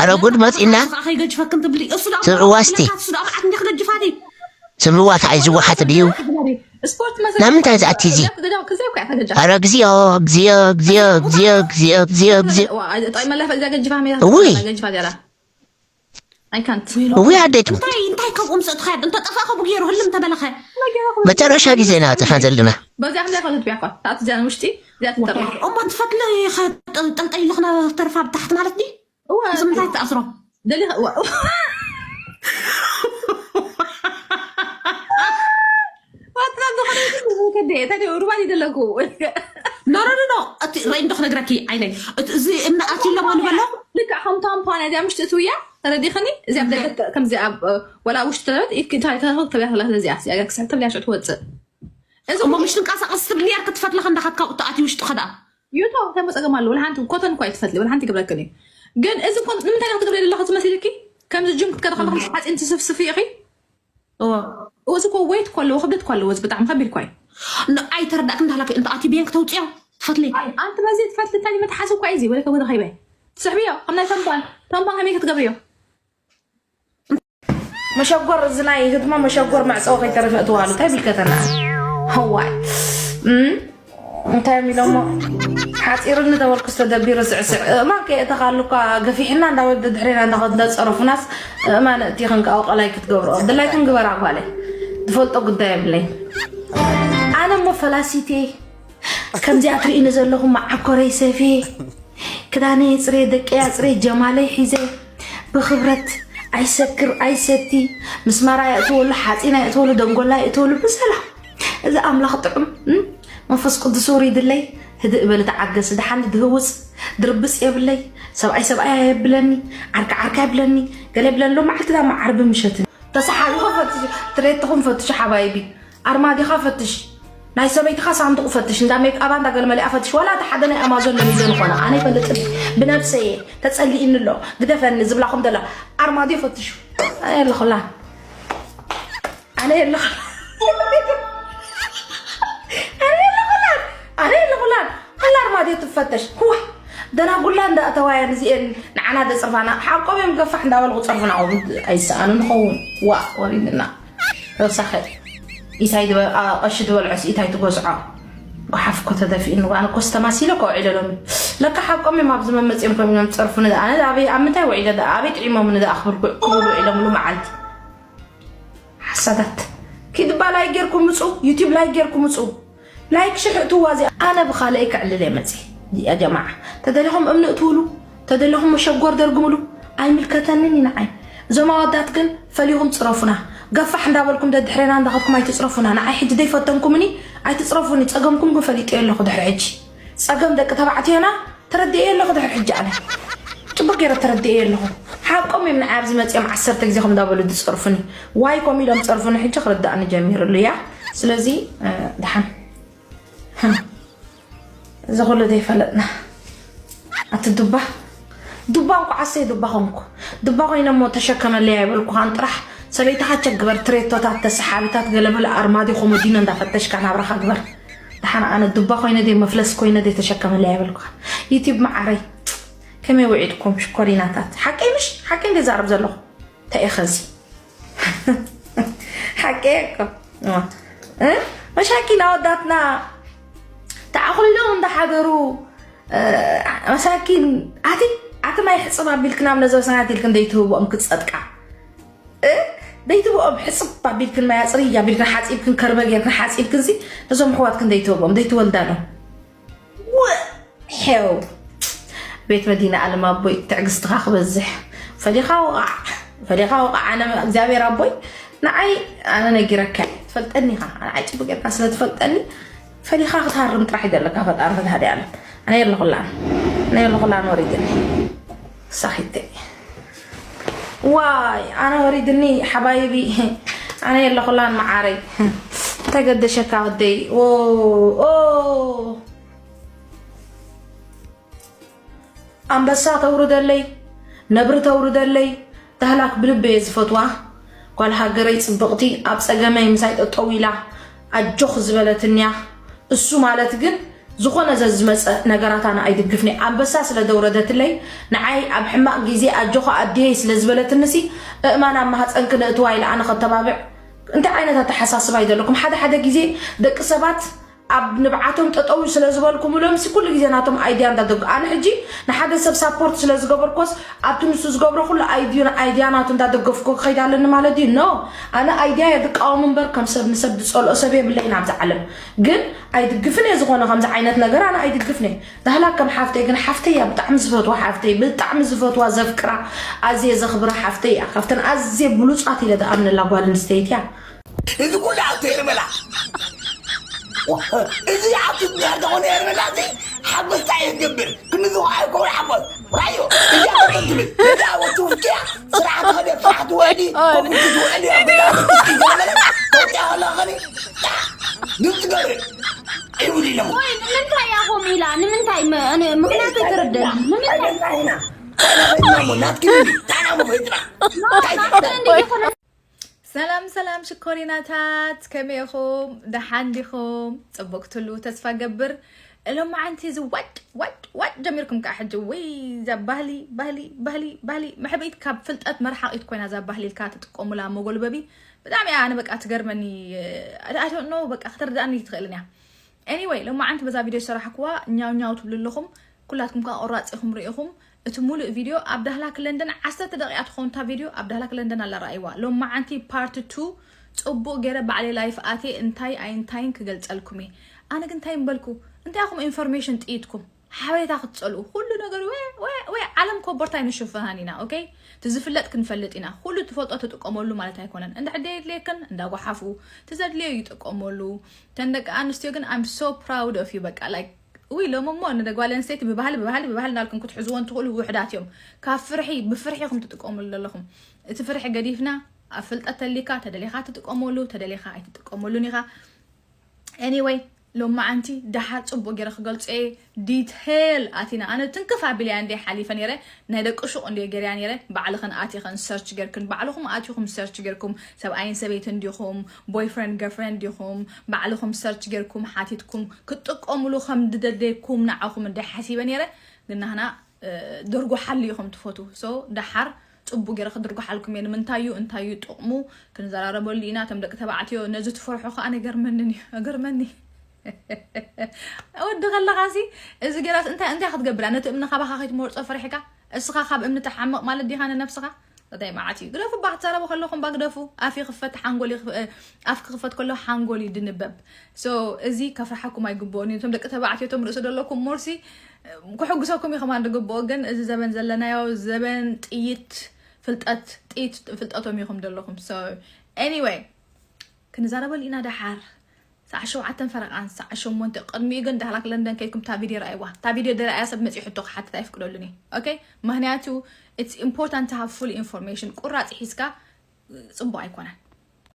ኣረ ጉድ መጺና። ከይገጅፈክን ትብሊ እሱ ዳ ስምዕዋ እስቲ። እሱ ዳ ብዓት እንዲክ ገጅፋቲ ስምዕዋ ተዓይ ዝወሓት ድዩ? ስፖርት ናብ ምንታይ ዝኣቲ እዚ? ኣረ እግዚኣብ እግዚኣብ እግዚኣብ እግዚኣብ እግዚኣብ እግዚኣብ እግዚኣብ ጣይ መላፈ እዛ ገጅፋ ሜዳ ውይ። ገጅፋ ዲያላ ኣይካንት እውይ ኣዴት እንታይ እንታይ ከምኦም ሰጥኻ እንተ ጠፋ ከቡ ገይሩ ህልም ተበለኸ መጨረሻ ግዜ ኢና ጠፋ ዘለና። በዚኣ ክንደይ ከትትብያ እኳ ታኣት እዚኣ ውሽጢ እዚኣ ትጠርፍ እሞ ትፈትለ ጠልጠይሉ ክነተርፋ ብታሕቲ ማለት ዲ እዋ እዚ ምንታይ ትኣስሮ ደሊኻ እዋ ዋትሳፕ ዝኾነ ከደ ታዲያ ሩባን ይደለኩ ኖ ኖ ኖ እቲ ረይ እንዶ ክነግረኪ ዓይነይ እቲ እዚ እምነ ኣትዩ ኣለማ ንበሎ ልክዕ ከም ታምፓን እዚኣ ምሽቲ እትውያ ተረዲኽኒ እዚኣ ኣብ ደገ ከምዚ ኣብ ወላ ውሽጢ ተለበት ኢድኪ እንታይ ተረኽብ ተብያ ከላ ስለዚኣ እዚኣ ክስሕብ ተብያ ሽዑ ትወፅእ እዚ እሞ ምሽ ትንቀሳቐስ ትብል ነርክ ትፈትለ ከንዳኻትካ ውጥኣት ውሽጥኻ ደኣ ዩቶ እንታይ መፀገም ኣለዎ? ወላ ሓንቲ ኮተን እኳ ኣይትፈትሊ፣ ወላ ሓንቲ ይገብረክን እዩ። ግን እዚ ኮን ንምንታይ ኢኻ ትገብሪ ዘለኻ ትመስልኪ? ከምዚ ጅም ክትከዲ ከለኹ ምስ ሓፂን ትስፍስፊ ኢኺ። እዎ እዚ እኮ ወይት እኮ ኣለዎ፣ ክብደት እኮ ኣለዎ። እዚ ብጣዕሚ ከቢድ እኳ እዩ። ን- ኣይተረዳእክ እንዳሃላክ እንተ ኣቲ ብየን ክተውፅዮ ትፈትሊ ኣንቲ በዚ ትፈትሊ እንታይ መትሓዚ እኳ እዩ እዚ ወለከ ወደ ኸይበ ትስሕብዮ ከም ናይ ተንባን ተንባን ከመይ ክትገብርዮ? መሸጎር እዚ ናይ ህትማ መሸጎር መዕፀዊ ከይተረፈ እትዋሉ እንታይ ቢልከተና ዋይ እም፣ እንታይ እዮም ኢሎሞ ሓፂርኒ ተበልኩስ ተደቢሩ ስዕስዕ እማ ከየእተኻሉ እኳ ገፊሕና እንዳወደ ድሕሬና እንዳኸድ እንዳፀረፉናስ እማ ነእቲ ክንቃወ ቀላይ ክትገብሮ ድላይክን ግበራ ጓለ ዝፈልጦ ጉዳይ የብለይ ኣነ እሞ ፈላሲቴ ከምዚኣ ትርእኒ ዘለኹም መዓኮረይ ሰፌ ክዳነይ ኣፅሬ ደቀይ ኣፅሬ ጀማለይ ሒዘ ብኽብረት ኣይሰክር ኣይሰቲ ምስማር ኣየእትወሉ ሓፂን ኣየእትወሉ ደንጎላ ኣየእትወሉ ብሰላም እዚ ኣምላኽ ጥዑም እም፣ መንፈስ ቅዱስ ውሪድለይ ህድእ በሊ ተዓገሲ ደሓን ድህውፅ ድርብፅ የብለይ ሰብኣይ ሰብኣይ ኣየብለኒ ዓርካ ዓርካ የብለኒ ገለ የብለኒ ሎ መዓልቲ ዳ መዓርቢ ምሸት ተሰሓቢኹ ፈትሽ ትሬትኹም ፈትሹ ሓባይቢ ኣርማዲኻ ፈትሽ ናይ ሰበይትኻ ሳንዱቕ ፈትሽ እንዳ ሜክኣባ እንዳ ገለመሊኣ ፈትሽ ዋላ እቲ ሓደ ናይ ኣማዞን ለሚዶ ዝኾነ ኣነ ይፈልጥ ብነብሰየ ተጸሊእኒ ኣሎ ግደፈኒ ዝብላኹም ደላ ኣርማድዮ ፈትሹ ኣነ የለኹላን ኣነ የለኹላን ኣነ የለኹላን ኣነ የለኹላን ኣላ ኣርማድዮ ትፈተሽ ዋ ደናጉላ እንዳእተዋየን እዚኤን ንዓና ደፅርፋና ሓቆም እዮም ገፋሕ እንዳበልኩ ፀርፍና ኣይሰኣኑ ንኸውን ዋ ወሪድና ረሳኸ ኢታይ ዝበ- ኣ- ቀሺ ዝበልዖስ ኢታይ ትጎስዖ ጓሓፍ እኮ ተደፊእኒ ዋ ኣነ ኮስ ተማሲለ እኮ ውዒለ ሎሚ ለካ ሓቆም እዮም ኣብዚ መመፂኦም ኮይኖም ፀርፉኒ ደኣ ኣነ ኣበይ ኣብ ምንታይ ውዒለ ደኣ ኣበይ ጥዒሞምኒ ደኣ ክብል ክብሉ ውዒሎም ሉ መዓልቲ ሓሳዳት ኪድባ ላይክ ጌርኩም ምፁ ዩቲብ ላይክ ጌርኩም ምፁ ላይክ ሽሕ እትዋ እዚ ኣነ ብኻልእይ ክዕልል እየ መፅእ ያ ጀማዓ ተደሊኹም እምኒ እትውሉ ተደሊኹም መሸጎር ደርግምሉ ኣይምልከተንን እዩ ንዓይ እዞም ኣወዳት ግን ፈሊኹም ፅረፉና ገፋሕ እንዳበልኩም ደድሕሬና እንዳኸድኩም ኣይትፅረፉና ንዓይ ሕጂ ደይፈተንኩምኒ ኣይትፅረፉኒ ፀገምኩም ግን ፈሊጠ ኣለኹ ድሕሪ ሕጂ ፀገም ደቂ ተባዕትዮና ተረዲኤ ኣለኹ ድሕሪ ሕጂ ኣነ ፅቡቅ ገይረ ተረዲኤ ኣለኹ ሓቆም እዮም ንዓይ ኣብዚ መፅኦም ዓሰርተ ግዜ ከም እንዳበሉ ዝፀርፉኒ ዋይ ኮም ኢሎም ፀርፉኒ ሕጂ ክርዳእኒ ጀሚሩ ኣሎ እያ ስለዚ ድሓን እዚ ኩሉ ዘይፈለጥና ኣቲ ዱባ ዱባ እንኳ ዓሰይ ዱባ ኮንኩ ዱባ ኮይነ እሞ ተሸከመለይ ኣይበልኩኻን ጥራሕ ሰበይትኻ ቸግበር ትሬቶታት ተሰሓብታት ገለመለ ኣርማድዮ ኮመዲኖ እንዳፈተሽካ ናብራኻ ግበር ደሓን ኣነ ዱባ ኮይነ ደ መፍለስ ኮይነ ደ ተሸከመለይ ኣይበልኩኻን ዩቲብ መዓረይ ከመይ ውዒድኩም ሽኮሪናታት ሓቀይ ምሽ ሓቀይ እንደ ዛረብ ዘለኹ እንታይ ኢኸ እዚ ሓቂ እኮ እ? መሻኪን ኣወዳትና ተዓኹሊሎም እንዳሓደሩ እ፣ መሳኪን ኣቲ ኣቲ ማይ ሕፅብ ኣቢልክ ናብ ነዞም ሰናት ኢልክ እንደይትህብኦም ክትፀጥቃ እ? ደይትብኦም ሕፅብ ኣቢልክን ማይ ኣፅርይ ኣቢልክን ሓፂብክን ከርበ ጌርክን ሓፂብክን ሲ ነዞም ኣሕዋትክን ደይትህብኦም ደይትወልዳሎም ው- ሄው ቤት መዲና ኣለም ኣቦይ ትዕግስትኻ ክበዝሕ ፈሊኻ ውቓዕ ፈሊኻ ውቓዕ ኣነ እግዚኣብሔር ኣቦይ ንዓይ ኣነ ነጊረካ እየ ትፈልጠኒ ኢኻ ንዓይ ፅቡቅ ጌርካ ስለ ትፈልጠኒ ፈሊኻ ክትሃርም ጥራሕ እዩ ዘለካ ፈጣሪ ፈትሃዲ ኣለም ኣነ የለኹላን ኣነ የለኹላን ወሪድኒ ሳኺተ ዋይ ኣነ ወሪድኒ ሓባይቢ ኣነ የለኹላን መዓረይ እንታይ ገደሸካ ወደይ ኦ ኦ ኣንበሳ ተውርደለይ ነብሪ ተውርደለይ ዳህላክ ብልበየ ዝፈትዋ ጓል ሃገረይ ፅብቕቲ ኣብ ፀገመይ ምሳይ ጠጠው ኢላ ኣጆኽ ዝበለትንያ እሱ ማለት ግን ዝኾነ ዘዝመፀ ነገራት ኣነ ኣይድግፍኒ። ኣንበሳ ስለ ደውረደትለይ ንዓይ ኣብ ሕማቕ ግዜ ኣጆኻ ኣድየይ ስለ ዝበለትንሲ እእማን ኣብ ማህፀንኪ ንእትዋ ኢለ ኣነ ከተባብዕ እንታይ ዓይነት ኣተሓሳስባ ይደለኩም? ሓደ ሓደ ግዜ ደቂ ሰባት ኣብ ንብዓቶም ጠጠው ስለ ዝበልኩምሎምሲ ኩሉ ግዜ ናቶም ኣይድያ እንዳደግ ኣነ ሕጂ ንሓደ ሰብ ሳፖርት ስለ ዝገበርኮስ ኣብቲ ንሱ ዝገብሮ ኩሉ ኣይድዩ ኣይድያ ናቱ እንዳደገፍኩ ክኸይድ ኣለኒ ማለት ድዩ? ኖ፣ ኣነ ኣይድያ የድቃወም እምበር ከም ሰብ ንሰብ ዝፀልኦ ሰብ የብለይን ኣብዚ ዓለም። ግን ኣይድግፍን እየ ዝኾነ ከምዚ ዓይነት ነገር ኣነ ኣይድግፍን እየ። ዳህላ ከም ሓፍተይ ግን ሓፍተይ እያ ብጣዕሚ ዝፈትዋ ሓፍተይ ብጣዕሚ ዝፈትዋ ዘፍቅራ ኣዝየ ዘኽብራ ሓፍተይ እያ ካብተን ኣዝየ ብሉፃት ኢለ ዝኣምነላ ጓል ኣንስተይቲ እያ። እዚ ኩሉ ኣብቲ ሄርመላ እዚ ኣብቲ ትዳር ተኾነ ሄርመላ እዚ ሓጎስታ እየ ዝገብር ክንዚ ኣይኮን ሓጎስ ራዮ እዚኣ መጠን ትብል እዛ ወቲ ውስኪያ ስራሕ ትኸደ ስራሕ ትውዕሊ ኮምቲ ትውዕሊ ኣብ ገዛ ወቲ ውስኪ ገለመለ ተውፅያ ከለኸኒ ድምፂ ገብር ይውል ኢሎም ወይ ንምንታይ እያ ከምኡ ኢላ? ንምንታይ ም- ን- ምክንያቱ ኣይተረደን። ንምንታይ? ፈይትና ኢና ፈይትና እሞ ናትኪ ንዲ ታና እሞ ፈይትና እንታይ ናትኪ እንዲ ይኹን ሰላም ሰላም ሽኮሪናታት ከመይ ኢኹም? ደሓን ዲኹም? ጽቡቅ ትሉ ተስፋ ገብር። እሎም መዓንቲ እዚ ዋጭ ዋጭ ዋጭ ጀሚርኩም ከዓ ሕጂ ወይ እዛ ባህሊ ባህሊ ባህሊ ባህሊ መሕብኢት ካብ ፍልጠት መርሓቂት ኮይና እዛ ባህሊ ኢልካ ትጥቀሙላ መጎልበቢ ብጣዕሚ እያ ኣነ በቃ ትገርመኒ። I don't know በቃ ከተርድኣኒ ትኽእልን እያ። Anyway ሎማዓንቲ በዛ ቪድዮ ዝሰራሕኩዋ ኛው ኛው ትብሉ ኣለኹም። ኩላትኩም ከዓ ቆራፅ ኢኹም ርኢኹም። እቲ ሙሉእ ቪድዮ ኣብ ዳህላክ ለንደን ዓሰርተ ደቂቃ ትኸውን እታ ቪድዮ ኣብ ዳህላክ ለንደን ኣላ ረኣይዋ። ሎማዓንቲ ፓርት ቱ ፅቡቅ ገይረ ባዕለይ ላይፍ ኣትየ እንታይ ኣይንታይን ክገልፀልኩም እየ። ኣነ ግን እንታይ ምበልኩ እንታይ ኢኹም ኢንፎርሜሽን ጥይትኩም ሓበሬታ ክትፀልኡ ኩሉ ነገር ወይ ወይ ወይ ዓለም ኮቦርታ ኣይንሽፍናን ኢና okay። ትዝፍለጥ ክንፈልጥ ኢና ኩሉ ትፈልጦ ትጥቀመሉ ማለት ኣይኮነን እንድሕር ደየድልየክን እንዳጓሓፉ ትዘድልዮ ይጥቀመሉ። ተን ደቂ ኣንስትዮ ግን I'm so proud of you በቃ like ውይ ሎም እሞ ንደጓል ኣንስተይቲ ብባህሊ ብባህሊ ብባህሊ እንዳልኩም ክትሕዝዎ እንትኽእሉ ውሕዳት እዮም። ካብ ፍርሒ ብፍርሒ ኢኹም ትጥቀሙሉ ዘለኹም። እቲ ፍርሒ ገዲፍና ኣብ ፍልጠት ተሊካ ተደሊኻ ትጥቀመሉ ተደሊኻ ኣይትጥቀመሉን ኢኻ። Anyway ሎማዓንቲ ደሓር ፅቡቅ ገይረ ክገልፆ እየ። ዲቴል ኣቲና ኣነ ትንክፍ ኣቢለያ እንደ ሓሊፈ ነይረ ናይ ደቂ ሹቅ እንደ ገርያ ነይረ። ባዕልኽን ኣቲኽን ሰርች ገርክን ባዕልኹም ኣቲኹም ሰርች ገርኩም ሰብኣይን ሰበይትን ዲኹም boyfriend girlfriend ዲኹም ባዕልኹም ሰርች ገርኩም ሓቲትኩም ክትጥቀሙሉ ከም ድደለይኩም ንዓኹም እንደ ሓሲበ ነይረ። ግን ናህና ድርጉሓሉ ኢኹም ትፈቱ so ደሓር ፅቡቅ ገይረ ክድርጉሓልኩም እየ ንምንታይ እዩ እንታይ እዩ ጥቕሙ ክንዘራረበሉ ኢና እቶም ደቂ ተባዕትዮ ነዚ ትፈርሑ ከዓ ነገርመንን እዩ ገርመኒ ወዲ ከለኻሲ እዚ ገይራስ እንታይ እንታይ ክትገብር እያ ነቲ እምኒ ካባኻ ከይትመርፆ ፈሪሕካ እስኻ ካብ እምኒ ትሓምቕ ማለት ዲኻ ንነብስኻ እንታይ መዓት እዩ ግደፉ ባ ክትዛረቡ ከለኹም ባ ግደፉ ኣፍ ይኽፈት ሓንጎል ኣፍ ክኽፈት ከሎ ሓንጎል እዩ ድንበብ so እዚ ከፍርሓኩም ኣይግብኦን እዩ እቶም ደቂ ተባዕትዮ እቶም ርእሲ ዘለኩም ሞርሲ ክሕግሰኩም እዩ ከማን ዝግብኦ ግን እዚ ዘበን ዘለናዮ ዘበን ጥይት ፍልጠት ጥይት ፍልጠቶም ኢኹም ዘለኹም so anyway ክንዛረበሉ ኢና ደሓር ሰዓ ሸውዓተን ፈረቓን ሰዓ ሸሞንተ ቅድሚኡ ግን ዳህላክ ለንደን ከይድኩም እታ ቪድዮ ረኣይዋ እታ ቪድዮ ደረኣያ ሰብ መፂኡ ሕቶ ክሓትት ኣይፍቅደሉን እዩ okay ምክንያቱ it's important to have full information ቁራፂ ሒዝካ ፅቡቅ ኣይኮነን